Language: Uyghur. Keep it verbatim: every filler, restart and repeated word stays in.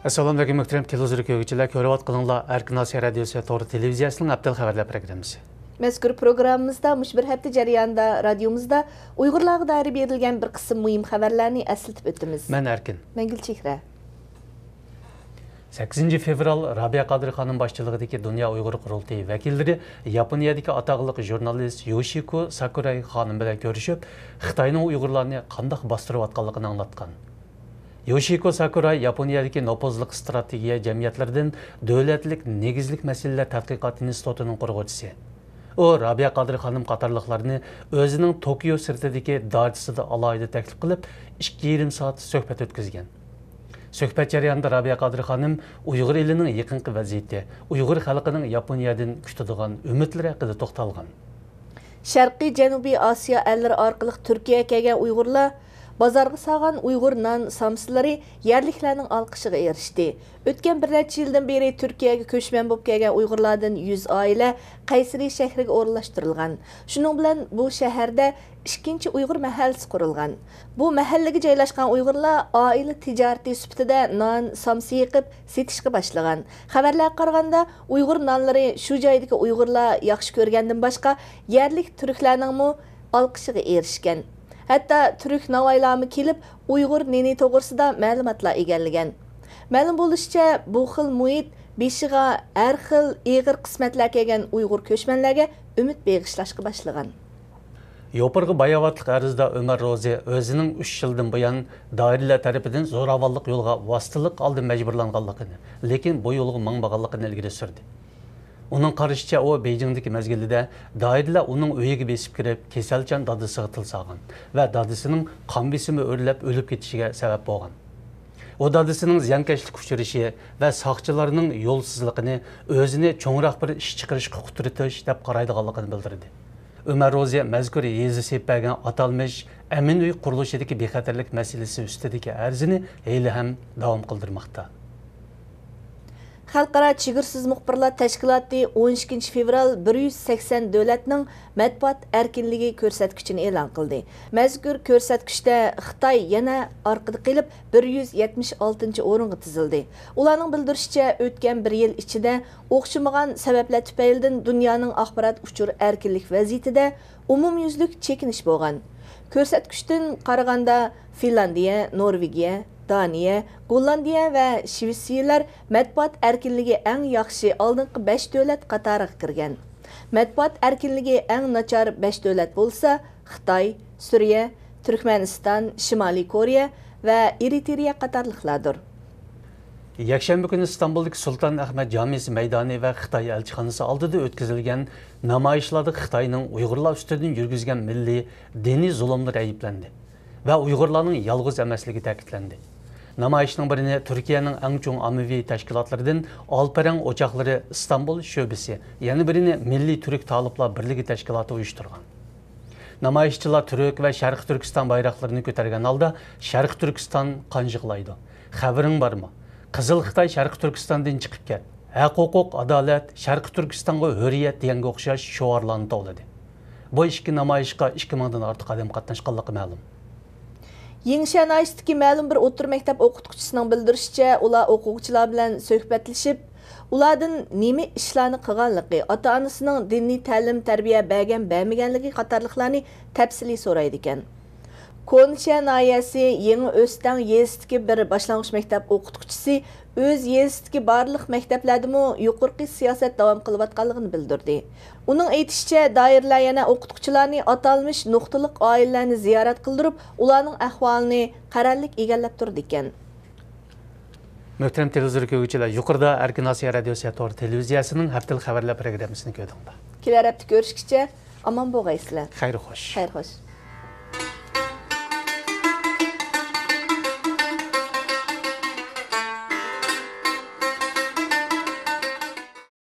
ئەسسالامۇئەلەيكۇم، مۆھتەرەم تېلېۋىزور كۆرگۈچىلەر، كۆرۈۋاتقىنىڭلار ئەركىن ئاسىيا رادىيوسى تور تېلېۋىزىيەسىنىڭ ھەپتىلىك خەۋەرلەر پروگراممىسى. مەزكۇر پروگراممىمىزدا مۇشۇ بىر ھەپتە جەريانىدا رادىيومىزدا ئۇيغۇرلارغا دائىر بېرىلگەن بىر قىسىم مۇھىم خەۋەرلەرنى ئەسلىتىپ ئۆتىمىز. مەن ئەركىن. مەن گۈلچېھرە. سەككىزىنچى فېۋرال رابىيە قادىر خانىم باشچىلىقىدىكى دۇنيا ئۇيغۇر قۇرۇلتىيى ۋەكىللىرى ياپونىيەدىكى ئاتاقلىق ژۇرنالىست يوشىكو ساكۇراي خانىم بىلەن كۆرۈشۈپ، خىتاينىڭ ئۇيغۇرلارنى قانداق باستۇرۇۋاتقانلىقىنى ئاڭلاتقان. يوشىكو ساكۇراي ياپونىيەدىكى نوپۇزلۇق ئىستراتېگىيە جەمئىيەتلىرىدىن دۆلەتلىك نېگىزلىك مەسىلىلەر تەتقىقات ئىنستىتۇتىنىڭ قۇرغۇچىسى. ئۇ رابىيە قادىر خانىم قاتارلىقلارنى ئۆزىنىڭ توكيو سىرتىدىكى داچىسىدا ئالاھىدە تەكلىپ قىلىپ، ئىككى يېرىم سائەت سۆھبەت ئۆتكۈزگەن. سۆھبەت جەريانىدا رابىيە قادىر خانىم ئۇيغۇر ئېلىنىڭ يېقىنقى ۋەزىيىتى، ئۇيغۇر خەلقىنىڭ ياپونىيەدىن كۈتىدىغان ئۈمىدلىرى ھەققىدە توختالغان. شەرقىي جەنۇبىي ئاسىيا ئەللىرى ئارقىلىق تۈركىيەگە كەلگەن ئۇيغۇرلار بازارغا سالغان ئۇيغۇر نان سامسىلىرى يەرلىكلەرنىڭ ئالقىشىغا ئېرىشتى. ئۆتكەن بىر نەچچە يىلدىن بېرى تۈركىيەگە كۆچمەن بولۇپ كەلگەن ئۇيغۇرلاردىن يۈز ئائىلە قەيسىرى شەھىرىگە ئورۇنلاشتۇرۇلغان. شۇنىڭ بىلەن بۇ شەھەردە ئىككىنچى ئۇيغۇر مەھەللىسى قۇرۇلغان. بۇ مەھەللىگە جايلاشقان ئۇيغۇرلار ئائىلە تىجارىتى سۈپىتىدە نان، سامسا يېقىپ سېتىشقا باشلىغان. خەۋەرلەرگە قارىغاندا، ئۇيغۇر نانلىرى شۇ جايدىكى ئۇيغۇرلار ياخشى كۆرگەندىن باشقا، يەرلىك تۈركلەرنىڭمۇ ئالقىشىغا ئېرىشكەن. ھەتتا تۈرك ناۋايلارمۇ كېلىپ، ئۇيغۇر نېنى توغرىسىدا مەلۇماتلار ئىگىلىگەن. مەلۇم بولۇشىچە، بۇ خىل مۇھىت بېشىغا ھەر خىل ئېغىر قىسمەتلەر كەلگەن ئۇيغۇر كۆچمەنلەرگە ئۈمىد بېغىشلاشقا باشلىغان. يوپۇرغا باياۋاتلىق ئەرزدار ئۆمەر روزى ئۆزىنىڭ ئۈچ يىلدىن بۇيان دائىرىلەر تەرىپىدىن زوراۋانلىق يولىغا ۋاسىتىلىق ھالدا مەجبۇرلانغانلىقىنى، لېكىن بۇ يولغا ماڭمىغانلىقىنى ئىلگىرى سۈردى. ئۇنىڭ قارىشىچە، ئۇ بېيجىڭدىكى مەزگىلىدە دائىرىلەر ئۇنىڭ ئۆيىگە بېسىپ كىرىپ، كېسەلچان دادىسىغا تىل سالغان ۋە دادىسىنىڭ قان بېسىمى ئۆرلەپ ئۆلۈپ كېتىشىگە سەۋەب بولغان. ئۇ دادىسىنىڭ زىيانكەشلىككە ئۇچرىشى ۋە ساقچىلارنىڭ يولسىزلىقىنى ئۆزىنى چوڭراق بىر ئىش چىقىرىشقا ئۇتتۇرۇۋېتىش دەپ قارايدىغانلىقىنى بىلدۈردى. ئۆمەر روزى مەزكۇر يېزا سېلىپ بەرگەن ئاتالمىش ئەمىن ئۆي قۇرۇلۇشىدىكى بىخەتەرلىك مەسىلىسى ئۈستىدىكى ئەرزىنى ھېلىھەم داۋام قىلدۇرماقتا. خەلقئارا چېگرىسىز مۇخبىرلار تەشكىلاتى ئون ئىككىنچى فېۋرال بىر يۈز سەكسەن دۆلەتنىڭ مەتبۇئات ئەركىنلىكى كۆرسەتكۈچىنى ئېلان قىلدى. مەزكۇر كۆرسەتكۈچتە خىتاي يەنە ئارقىدا قېلىپ، بىر يۈز يەتمىش ئالتىنچى ئورۇنغا تىزىلدى. ئۇلارنىڭ بىلدۈرۈشىچە، ئۆتكەن بىر يىل ئىچىدە ئوخشىمىغان سەۋەبلەر تۈپەيلىدىن دۇنيانىڭ ئاخبارات ئۇچۇر ئەركىنلىك ۋەزىيىتىدە ئومۇميۈزلۈك چېكىنىش بولغان. كۆرسەتكۈچتىن قارىغاندا، فىنلاندىيە، نورۋېگىيە، دانىيە، گوللاندىيە ۋە شىۋېتسىيىلەر مەتبۇئات ئەركىنلىكى ئەڭ ياخشى ئالدىنقى بەش دۆلەت قاتارىغا كىرگەن. مەتبۇئات ئەركىنلىكى ئەڭ ناچار بەش دۆلەت بولسا، خىتاي، سۈرىيە، تۈركمەنىستان، شىمالىي كورېيە ۋە ئېرىترېيە قاتارلىقلاردۇر. يەكشەنبە كۈنى ئىستانبۇلدىكى سۇلتان ئەھمەد جامىسى مەيدانى ۋە خىتاي ئەلچىخانىسى ئالدىدا ئۆتكۈزۈلگەن نامايىشلاردا خىتاينىڭ ئۇيغۇرلار ئۈستىدىن يۈرگۈزگەن مىللىي، دىنىي زۇلۇملىرى ئەيىبلەندى ۋە ئۇيغۇرلارنىڭ يالغۇز ئەمەسلىكى تەكىتلەندى. نامايىشنىڭ بىرىنى تۈركىيەنىڭ ئەڭ چوڭ ئاممىۋى تەشكىلاتلىرىدىن ئالپەرەڭ ئوچاقلىرى ئىستانبۇل شۆبىسى، يەنە بىرىنى مىللىي تۈرك تالىپلار بىرلىكى تەشكىلاتى ئۇيۇشتۇرغان. نامايىشچىلار تۈرك ۋە شەرقىي تۈركىستان بايراقلىرىنى كۆتەرگەن ھالدا، شەرقىي تۈركىستان قان يىغلايدۇ، خەۋىرىڭ بارمۇ؟ قىزىل خىتاي شەرقىي تۈركىستاندىن چىقىپ كەت، ھەق ھوقۇق، ئادالەت، شەرقىي تۈركىستانغا ھۆرىيەت دېگەنگە ئوخشاش شوئارلارنى توۋلىدى. بۇ ئىككى نامايىشقا ئىككى مىڭدىن ئارتۇق ئادەم قاتناشقانلىقى مەلۇم. يېڭىشەھەر ناھىيەسىدىكى مەلۇم بىر ئوتتۇرا مەكتەپ ئوقۇتقۇچىسىنىڭ بىلدۈرۈشىچە، ئۇلار ئوقۇغۇچىلار بىلەن سۆھبەتلىشىپ، ئۇلاردىن نېمە ئىشلارنى قىلغانلىقى، ئاتا-ئانىسىنىڭ دىنىي تەلىم-تەربىيە بەرگەن-بەرمىگەنلىكى قاتارلىقلارنى تەپسىلىي سورايدىكەن. كونىشەھەر ناھىيەسى يېڭى ئۆستەڭ يېزىسىدىكى بىر باشلانغۇچ مەكتەپ ئوقۇتقۇچىسى ئۆز يېزىسىدىكى بارلىق مەكتەپلەردىمۇ يۇقىرىقى سىياسەت داۋام قىلىۋاتقانلىقىنى بىلدۈردى. ئۇنىڭ ئېيتىشىچە، دائىرىلەر يەنە ئوقۇتقۇچىلارنى ئاتالمىش نۇقتىلىق ئائىلىلەرنى زىيارەت قىلدۇرۇپ، ئۇلارنىڭ ئەھۋالىنى قەرەللىك ئىگىلەپ تۇرىدىكەن. مۆھتەرەم تېلېۋىزور كۆرگۈچىلەر، يۇقىرىدا ئەركىن ئاسىيا رادىيوسى تور تېلېۋىزىيەسىنىڭ ھەپتىلىك خەۋەرلەر پروگراممىسىنى كۆردۈڭلار. كېلەر ھەپتە كۆرۈشكىچە ئامان بولغايسىلەر. خەير خوش. خەير خوش.